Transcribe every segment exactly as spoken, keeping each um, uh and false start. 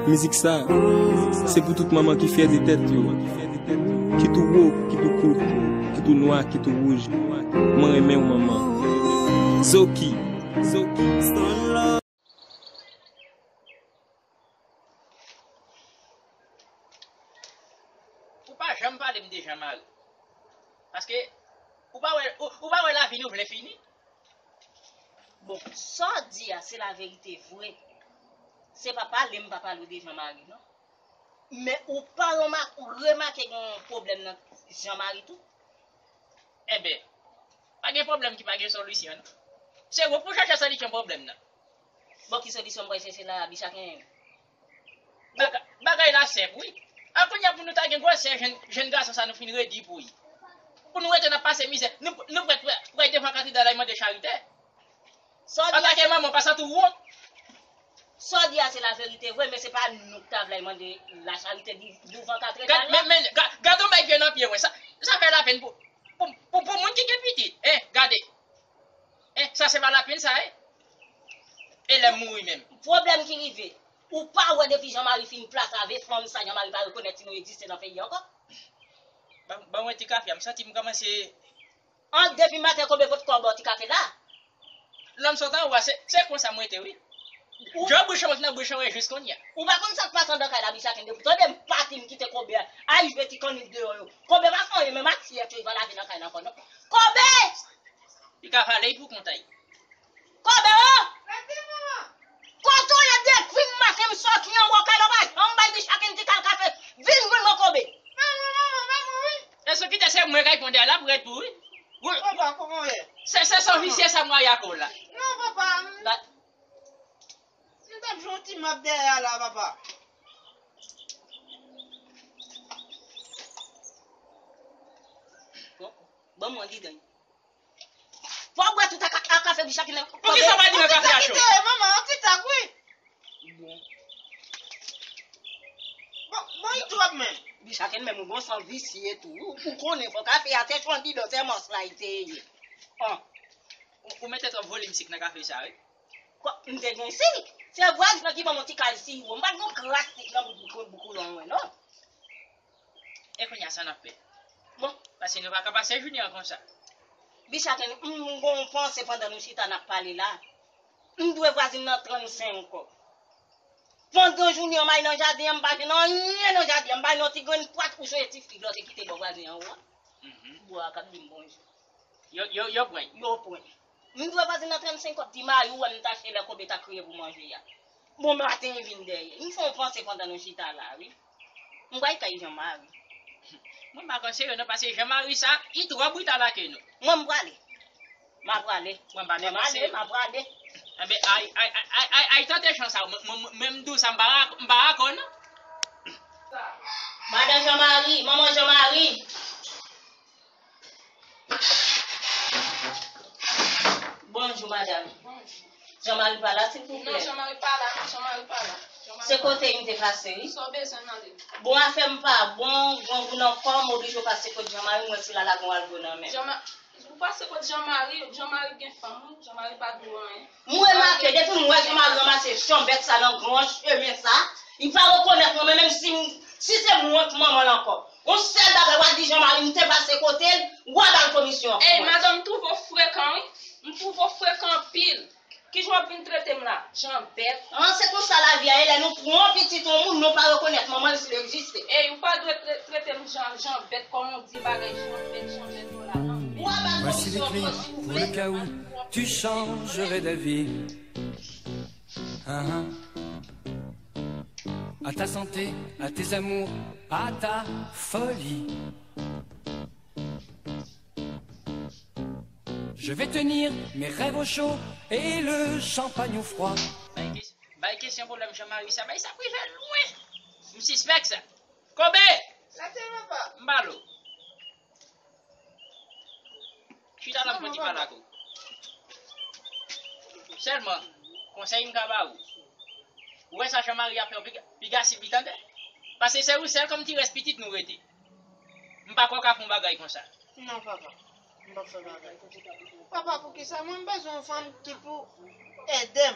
Mizik sa, se pou tout manman ki fyè de tèt yo. Kit ou wo, kit ou kout, kit ou nwa, kit ou wouj. Mwen renmen w, manman. Zoki. Zoki. Ou pa janm pale m de Jean Marie. Paske ou pa wè, ou, ou pa wè lavi nou vle fini? Bon, sa w di a se laverite vre. Se pa pale m pa pale w de Jean Marie non. Men ou pa remake gen yon pwoblèm nan Jean Marie tou? Enben, pa gen pwoblèm ki pa gen solisyon non. Se ou pou chache solisyon pwoblèm nan. Bon, ki solisyon m pral chèche la, Bichaken? Bagay la senp wi. A kounye a pou nou ta gen gwosè jenn gason sa nou fin redi pou li. Pou nou rete n ap pase mizè. Nou prèt pou al devan katedral la mande charite. Antake manman w pa santi w wont? Sa w di a se laverite vre, men se pa nou k ta vle al mande lacharite douvan katedral la. Gad yon bagay k vye nan pye mwen. Sa fè lapenn pou pou moun ki gen pitit. Hein, gade. Hein, sa se pa lapenn sa ye. E lè m mouri menm? Pwoblèm ki rive, ou pa wè depi Jean Marie fin plas avè fanm sa Jean Marie pa rekonèt si nou egziste nan peyi ankò? Ban mwen ti kafe a, m santi m kòmanse. An depi maten Kobe pot kò ba w ti kafe la? Lè m sot anwo a, se konsa m rete wi. Djòb bouch mwen nan bouch mwen jis kounye a. Ou pa konn sa k pase anndan kay la Bichaken depi tande m pati m kite Kobe a al jwe ti kannik deyò yo. Kobe pa fè anyen men matyè yo va lave nan kay la ankò non. Kobe! Li ka vale pou kont a li. Kobe o! Kote w ye depi maten m soti anwo kay la w pa janm bay Bichaken ti kal kafe. Vin jwenn mwen Kobe. Èske w kite se mwen k ap pran dèyè l ap rèd tou wi. Papa, kòman w ye? Se se sa visye sa mwen ap la. Non papa. M t ap jwe yon ti map dèyè a la papa. Bon, ban m yon lidan. Fò w bwè tout a kafe Bichaken nan. Poukisa w pa di mwen kafe a cho? Kite manman an ti tak wi. Bon, bon li twòp menm. Bichaken menm ou gon san visye tou. Ou konnen fò kafe a se chwandi dò se mòs la li te ye. An. Ou mete twòp volim sik nan kafe sa wi. M te gen sik. Se vwazin nan ki ban m yon ti kal siwo. M pa t gon kras sik nan bout boukoulon mwen non. E kounye a sa n ap fè? Bon. Paske nou pa ka pase jounen an konsa. Bichaken, m gon yon panse pandan nou chita n ap pale la. M dwe vwazin nan trannsenk kòb. Pandan jounen an m al nan jaden an m pa jwenn anyen nan jaden an, m pa jwenn yon ti grenn pwat ou sonje ti fig la w te kite bò vwazin an ou an. Bwa a k ap di m bonjou. Yo yo yo pran. Yo pran. M dwe vwazin nan trannsenk kòb di mari w wè m t achte lè Kobe ta kriye pou manje a. Bon maten li vin dèyè. M fè yon panse pandan nou chita la wi. M pral kay Jan Mari. Mwen pa panse yo non paske Jan Mari sa li twò brital ake nou. Mwen m prale. M a prale. Mwen pa negosyem. M a prale. Enben ay ay ay ay ay tante chans sa mwen mwen mwen m di w sa m pa dakò non. Madan Jan Mari, manman Jan Mari. Bonjou madanm. Bonjou. Jan Mari pa la silvouplè? Non, Jan Mari pa la, non, Jan Mari pa la. Se kote m te pase wi. Sa w bezwen nan li? Bon afè m pa bon, grangou nan kò m, m oblije pase kot Jan Mari, m wè si l al ak yon algo nan men m. Ou pase kot Jan Mari, Jan Mari gen fanm wi, Jan Mari pa di w anyen. M remake depi m wè Jan Mari ranmase janbèt sa nan gran chemen sa, li pa rekonèt mwen men menm si m, si se mwen k manman l ankò. Yon sèl bagay w a di Jan Mari m te pase kote l, w a ba l komisyon an pou mwen. Ey madanm m twouve w frekan wi, m twouve w frekan anpil. Kijan w ap vin trete m la? Janbèt. An se konsa lavi a ye lè nou pran pitit yon moun nou pa rekonèt manman l si l egziste. Ey ou pa dwe trete m jan janbèt kòm ou di bagay janbèt janbèt yo la non. Ou a ba l komisyon an pou mwen. Voici les clés pour le chaos, tu changerais d'avis. Hein, hein. À ta santé, à tes amours, à ta folie. Je vais tenir mes rêves au chaud et le champagne au froid. Bay kesyon pwoblèm Jan Mari sa, bay sa prive lwen. M sispèk sa. Kobe! M pale w. Chita la m pran ti pale ak ou. Sèlman, konsèy m ka ba ou. Ou wè sa Jan Mari ap fè w piga, piga sibi tande. Paske se ou sèl kòm ti rès pitit nou rete. M pa kwè w ka fè yon bagay konsa. Non papa, m p ap fè bagay konsa. Papa poukisa mwen m bezwen yon fanm ki pou ede m.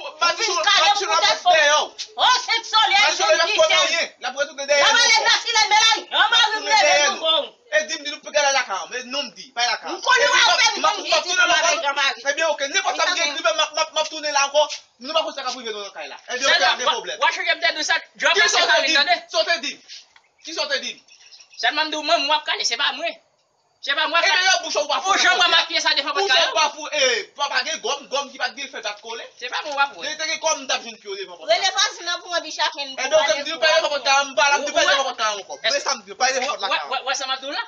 Madichon, Madichon ap retounen dèyè w. Oh, senk solèy, Madichon ap fè anyen. L ap retounen dèyè nou ankò. L ap ale nan silèy, men la, yon mari m leve, nou bon. E di m, di nou pou gade lakay an. E non m di, pa lakay an. M konnen w ap fè m konn gen ti fanm avèk Jan Mari. Ebyen, oke, nenpòt sa m gen, m ap, m ap, m ap tounen la ankò. Nou pa konn sa k ap rive nou nan kay la. Ebyen, oke, pa gen pwoblèm. Wa chanje m de nou sa, djòb la se Mari, tande. Sa w te di m? Kisa w te di m? Sèlman m di w, manman w ap kale, se pa mwen. Se pa mwen. Ebyen, yo bouch ou pa foure. Ou jan w ap makiye sa devan pòt kay la. Bouch ou pa foure. E, pa, pa gen gòm, gòm ki pa t gen fè pa t kole. Se pa mwen w ap foure. Si te gen gòm, m t ap jwenn pye w devan pòt la. Rele vwazin nan pou mwen, pi chaken pou pale pou mwen. Ebyen, oke, m di w pa devan pòt la, m pa la, m di w pa devan pòt la ankò. Wè sa m di w, pa devan pòt la. Wè, wè, wè sa m ap di w la?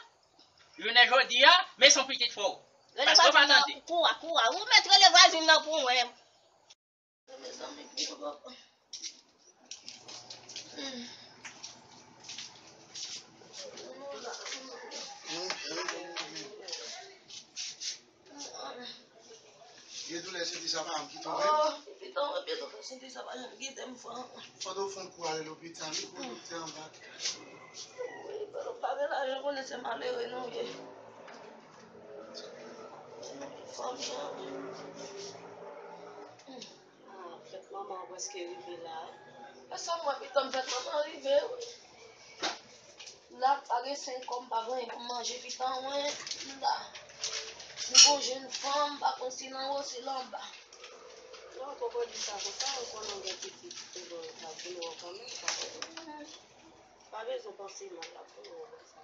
Jounen jodi a, men se yon pitit fò w. Paske w pa tande. Rele vwazin nan pou koura, koura. Ou mèt rele vwazin nan pou mwen. Mezanmi, pou yo papa. Gen doulè senti sa pa m ki tonbe. Oh, pitit mwen, pitit mwen senti sa pa janm kite m fanm. Fò w fè yon kou ale lopital wi pou doktè anba. Wi, pa gen lajan, konnen se malere nou ye. Fanm jan. Ah, fèt manman an prèske rive la. E sa m wè pitit mwen, fèt manman an rive wi. La pa gen senk kòb, m pa gen anyen pou m manje pitit mwen. M la. M gon jèn fanm, m pa konn si l anwo, si l anba. Non, koko di sa konsa, ou konnen w gen pitit, ou konnen w ap vin wè w kanmenm, pa konnen. Pa bezwen panse mal, l ap vin wè w konsa.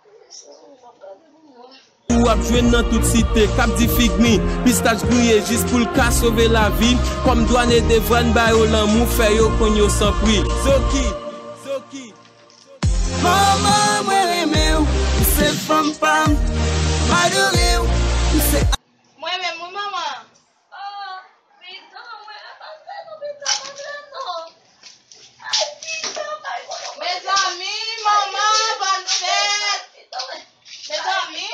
Ou ap jwenn nan tout site k ap di fig mi, pistach griye jis pou l ka sove lavi. Kòm dwàn e devwàn ba yo lanmou, fè yo konn yo san pri. Zoki, Zoki. Manman, mwen renmen w, ou se fanm pa m, m adore w, ou se. Mwen menm, wi, manman. Oh, pitan, mwen, pa fè non, pitan, pa fè non. Ay, pitan, bay kote. Mezanmi, manman, bòn fèt. Pitan, mwen. Mezanmi.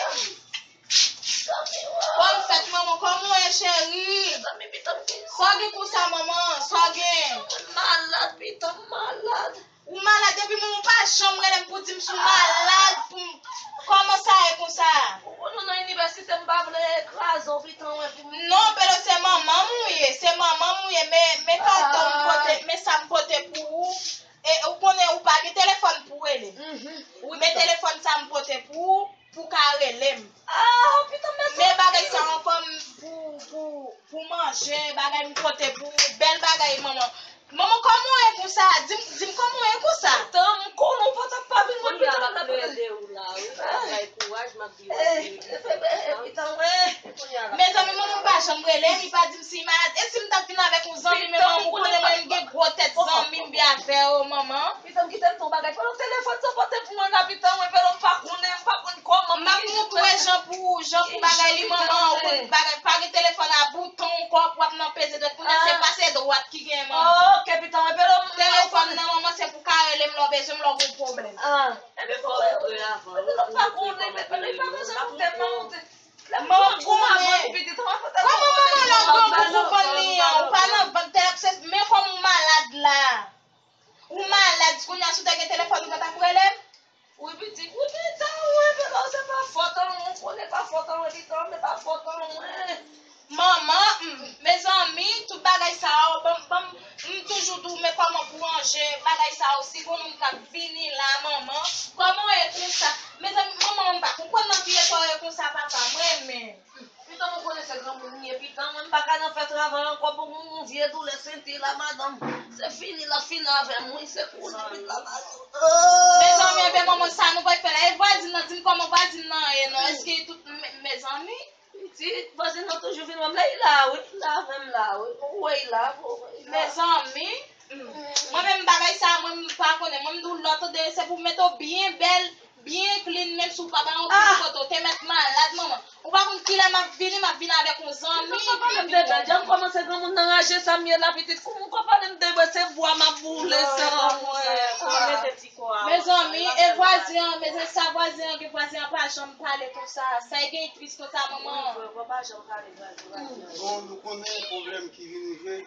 Bòn fèt, manman, kòman w ye, cheri? Sa w gen konsa, manman? Sa w gen? Mwen malad, pitan, m malad. Ou malad depi manman w pa janm rele m pou di m si w malad, pou m, kòman sa ye konsa? Ou konn nou nan inivèsite, m pa vle kraze w, pitan, mwen, pou m. Non, Pelo, se manman m ou ye, se manman m ou ye, men, men kado m pote, men sa m pote pou ou. E ou konnen ou pa gen telefòn pou w rele m. Men telefòn sa m pote pou ou, pou w ka rele m. Ah, pitan, mèsi. Men bagay sa ankò, m, pou, pou, pou manje, bagay m pote pou ou, bèl bagay, manman. Manman, kòman w ye konsa? Di m, di m kòman w ye konsa? Pitan, m konnen w pa t ap pa vin wè m, pitan, m t ap rele. Kounye a l ap rele ou la, wi, pou bay kouraj, m ap di w ap rele. Pitan, mwen. Mezanmi, manman m pa janm rele m, li pa di m si li malad. E si m t ap vin avèk yon zanmi, men manman, ou konnen mwen, m gen gwo tèt zanmi m byen avè w, manman. Pitan, m kite m di w yon bagay. Pran telefòn sa w pote pou mwen la, pitan, mwen, Pelo, m pa konnen, m pa konn kòman m ap montre jan pou, jan pou bagay li, manman, ou konn bagay, pa gen telefòn a bouton, kòb, w ap nan peze dwèt, kounye a se pase dwèt ki gen, manman. Ok, pitan, mwen, Pelo, m telefòn nan, manman, se pou ka rele m lè w bezwen m, lè w gen pwoblèm. Ah. Ebyen, fò w rantre avan, wi, pou montre kòman li ye, non, l ap montre w. Manman, kòman manman la granmoun ou konn li an? Ou pa nan vant tèt, se, men kòman ou malad la. Ou malad, kounye a si w te gen telefòn ou pa t ap rele m? Wi, pitit, wi, pitan, wi, pitan, se pa fòt an mwen, ou konnen pa fòt an mwen, pitan, men pa fòt an mwen. Manman, m, mezanmi, tout bagay sa yo, ban m, ban m, m toujou di w, men kòman pou ranje bagay sa yo, si gon moun k ap vini la, manman, kòman w ye konsa? Mezanmi, manman, m pa konprann nan ki eta w ye konsa, papa, mwen menm. Pitan, mwen konnen se granmoun m ye, pitan, mwen m pa ka nan fè travay ankò pou m, yon vye doulè senti la, madanm. Se fini, l ap fini avè m, wi, se kounye a, pitan, madanm. Mezanmi, ebyen, manman, sa nou pral fè la? E vwazin nan, di m kòman vwazin nan ye, non? Èske tout, me-, mezanmi? Pitit, vwazin nan toujou vin wè m la, li la, wi, li la avè m la, wi. Ou wè, li la, ou wè, li la. Mezanmi, hmm. Mwen menm bagay sa, mwen m pa konnen. Mwen m di w lòt de, se pou mete w byen bèl, byen clean, menm si w pa bay yon pil kote, w te mèt malad, manman. Ou pa konn kilè m ap vini, m ap vin avèk yon zanmi. Pitit, pa pale m de bèl, jan m kòmanse granmoun nan raje sa m ye la, pitit, kòman w ka pale m de bèl, se bwa m ap boule san mwen. Mezanmi, e vwazin an, mezanmi, sa vwazin an gen, vwazin an pa janm pale konsa. Sa e gen tris konsa, manman. Bon, nou konnen pwoblèm ki vin rive.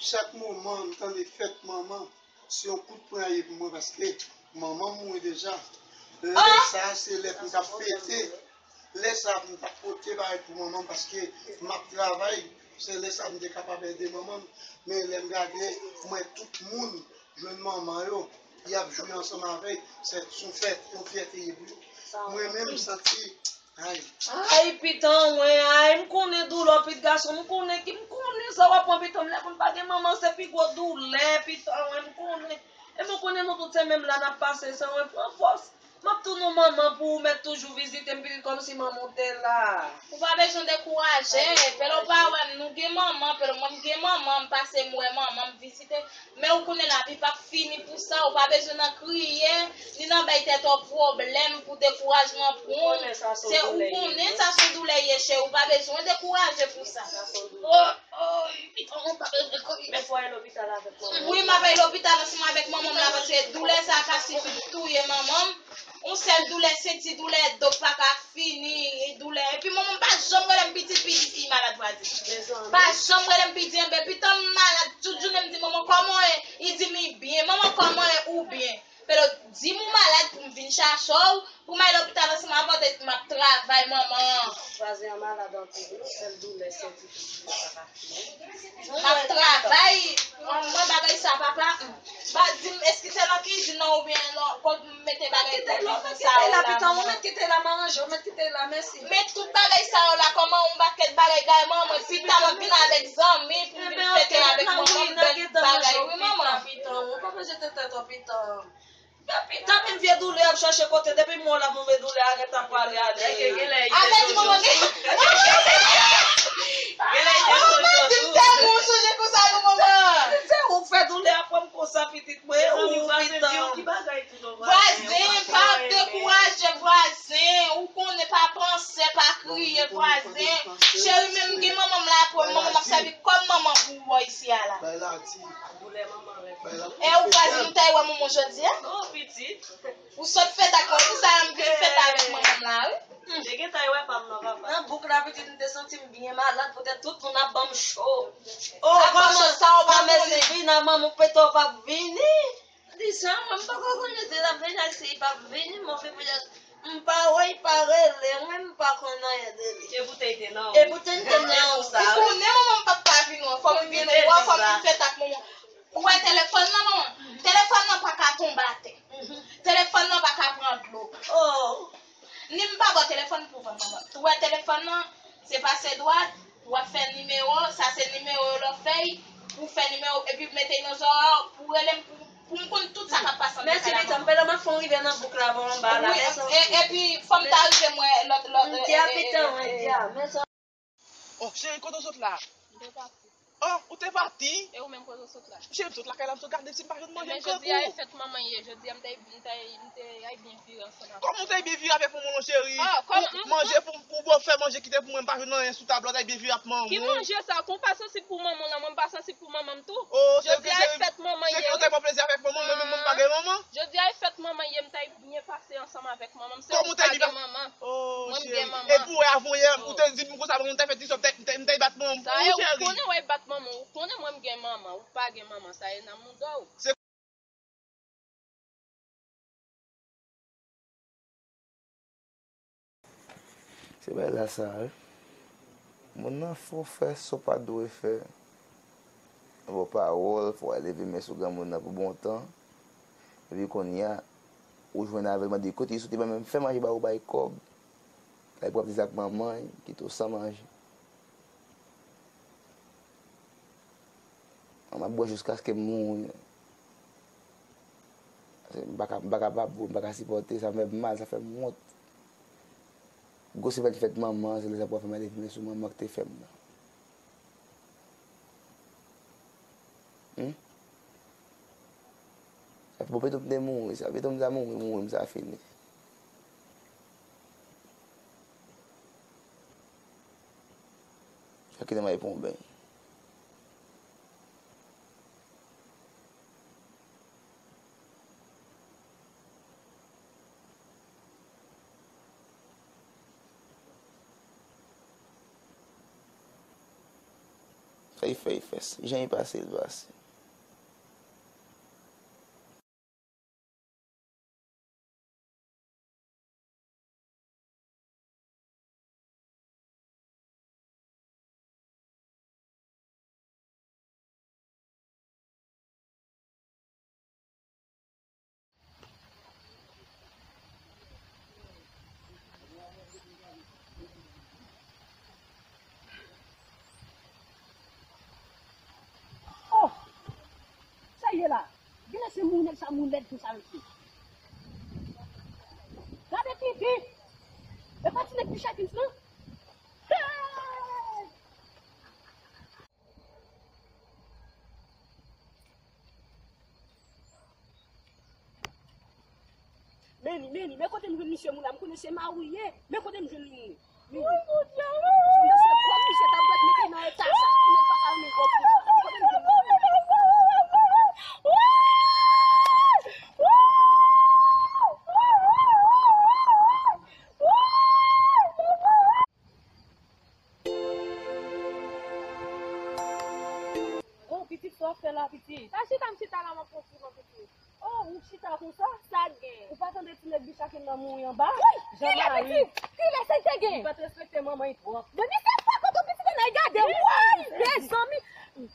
Chak moman m tande fèt manman, se yon kout pwen a ye pou mwen, paske manman m mouri deja. Lè sa, se lè pou m t ap fete. Lè sa a pou m t ap pote bagay pou manman m, paske m ap travay, se lè sa a pou m te kapab ede manman m. Men lè m gade, m wè tout moun jwenn manman yo, y ap jwi ansanm avè l, se yon fèt, yon fyète ye pou yo. Mwen menm, m santi, ay. Ay, pitan, mwen, ay, m konnen doulè w, pitit gason, m konnen ki, m konnen sa w ap pran, pitan, m, lè moun pa gen manman, se pi gwo doulè, pitan, mwen, m konnen. E mwen konnen nou tout se menm la n ap pase sa, mwen pran fòs. M ap tounen manman pou ou mèt toujou vizite m, pitit, kòmsi manman w te la. Ou pa bezwen dekouraje, Pelo pa wè m, nou gen manman, Pelo, mwen m gen manman, m pase m wè manman, m vizite, men ou konnen lavi p ap fini pou sa, ou pa bezwen nan kriye, ni nan bay tèt ou pwoblèm pou dekourajman pran w. Se ou konnen sa se yon doulè ye, cheri, ou pa bezwen dekouraje pou sa. Oh, oh, pitit, ou pa bezwen kriye. Men fò w al lopital avèk manman. Wi, m ap al lopital ansanm avèk manman m la, paske doulè sa ka sifi touye manman m. Yon sèl doulè senti, doulè do k pa ka fini, doulè. Epi manman m pa janm rele m pitit, pitit, pitit, malad vwazin. Pa janm rele m pitit, enben pitan m malad. Tout jounen m di, "Manman, kòman w ye?" Li di m, "Li byen." "Manman, kòman w ye?" "Ou byen." Pelo, di m ou malad pou m vin chache w, pou m al lopital ansanm avè w, m ap travay, manman. Vwazin an malad anpil, wi, sèl doulè senti. M ap travay, mwen bagay sa, papa. M pa di m, èske se nan kizin nan oubyen nan kot m mete bagay pou vin sa yo la, manman. Mèt kite la, mèt kite la, mèsi. Men tout bagay sa yo la, kòman yon pakèt bagay gaye manman, pita m ap vin avèk zanmi pou m vin fete avèk manman m, bèl bagay, wi, manman. Pitan, ou pa bezwen jete tèt ou, pitan. Pitan, menm vye doulè ap chache kote, depi m wè w la, move doulè a gentan prale ale. Avèk manman gen. Manman, di m tèlman w sonje konsa, non, manman. Se ou k Doulè ap pran m konsa, pitit mwen. Mezanmi, ou vwazen di yon ti bagay tou non, vwazen. Vwazen, pa dekouraje vwazen. Ou konnen, pa panse, pa kriye vwazen. Cheri, menm gen manman m la, pou manman m ap sèvi kòm manman pou ou bò isi a la. Bay la, ti. Doulè manman rèd. E ou vwazen, ou ta wè manman jodi a? Oh, pitit. Ou sot fèt ak manman, sa m vin fèt avèk manman m la, wi. Te gentan wè pa m nan, papa. Nan bouk la, pitit, m te santi m byen malad, poutèt tout moun ap ban m cho. Oh, ap ban m cho, sa ou pa konnen. Vin a manman, ou pete w p ap vini. Di sa, mwen, m poko konnen si l ap vini ak si l p ap vini, mwen, se poutèt m pa wè, l pa rele mwen, m pa konn anyen de li. E poutèt te nan ou. E poutèt te nan ou. Ou konnen manman m p ap ka vin wè, fò m vin wè, fò m vin fèt ak manman. Ou wè telefòn nan, manman? Telefòn nan pa ka tonbe atè. Telefòn nan pa ka pran dlo. Oh. Ni m pa ba w telefòn pou vann, manman. Ou wè telefòn nan, se pase dwat, w ap fè nimewo, sa se nimewo lòfèy, ou fè nimewo, epi mete nan zòrèy w, pou rele m, pou, pou m konn tout sa k ap pase nan kay la, manman. Mèsi, pitit, m pèlè m ap fè w rive nan bouk la, bon, anba la, mèsi. Epi, fò m ta rive m wè lòt, lòt, m di a, pitit, mwen, di a, mèsi. Oh, cheri, kote w sot la? M te pati. Oh, ou te pati? E ou menm, kote w sot la? Cheri, m sot lakay la, m sot gade si m pa jwenn manje m kankou. Ebyen, jodi a e fèt manman ye. Jodi a m te, m te, m te ay byen vire ansanm avè w. Kòman w te byen vire avèk manman w, cheri? Ah, kòman, m, manje pou, pou bò fè manje kite pou mwen, m pa jwenn anyen sou tab la, w te byen vire ak manman w. Ki manje sa? Kon w pa sansib pou manman w la, mwen m pa sansib pou manman m tou. Oh, jodi a e fèt manman ye, wi. Cheri, w te pran plezi avèk manman, mwen menm, mwen pa gen manman. Jodi a e fèt manman ye, m te ay byen pase ansanm avèk manman m. Se ou ki pa gen manman. Oh, cheri. Mwen m gen manman. Epi w wè, avan yè, ou te di m konsa, mwen m te fè ti sòt, m te, m te bat manman m pou ou, cheri. Sa e, ou konnen w ap bat manman w, ou konnen mwen m gen manman, ou pa gen manman, sa e nan mouda w. Se Se bagay la sa, wi. Moun nan fò fè sa w pa dwe fè. Fò pawòl, fò w al leve men sou granmoun nan pou bon tan. Epi kounye a, ou jwenn avè l, mande kote li soti, ban mwen fè manje ba ou, bay kòb. L al pran plezi ak manman l, kite w san manje. Mwen, m ap bwè jiskaske m mouri. Paske m pa ka, m pa kapab, m pa ka sipòte, sa fè m mal, sa fè m wont. Gwo semèn fèt manman an, se lè sa pou w ap fè m ale vin sou manman k te fè m nan. Hmm? Sa fè bon, pito m te mouri, sa, pito m ta mouri, mouri m sa fini. Sa kite m al pran yon beny. Sa e fè, e fè. Jan e pase, l pase. Oh! Sa ye la? Genlè se moun nèg sa, moun lèd konsa yo ye. Gade pipi! E pa ti nèg Bichakins lan? Hey! Men li, men li, men kote m jwenn misye moun la, m konnen se mari w ye, men kote m jwenn li moun. Wi, Bondye, wi. Sanble se gwòg misye ta pral mete nan eta sa, pou nèg pa ka renmen gwòg konsa. Men kote m jwenn li moun. Oh, pitit, sa w ap fè la, pitit? Sa chita m chita la, m ap pran kouran, pitit. Oh, ou chita konsa? Sa gen? Ou pa tande ti nèg Bichakins lan mouri anba? Jan mari. Kilè, kilè sa te gen? Li pa t respekte manman l twòp. Depi se pa kote pitit an al gade, woy! Mezanmi,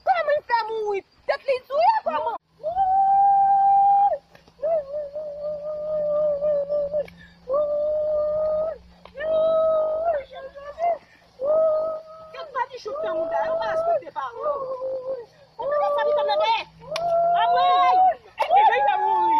kòman l fè mouri? Tèt li di w kòman? Kèt madichon k nan mouda yo, pa respekte paran yo. Ou tande sa ki fè m nan dèyè? Anmwey! Epi jan l fè mouri.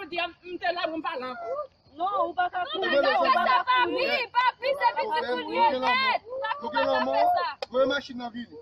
Claudia, m te la pou m pale ankò. Non, ou pa ka kouri. Ou pa ka kouri. Papi, papi, se pitit ou l ye nèt. Papi, ou pa ka fè sa. Voye machin nan vini.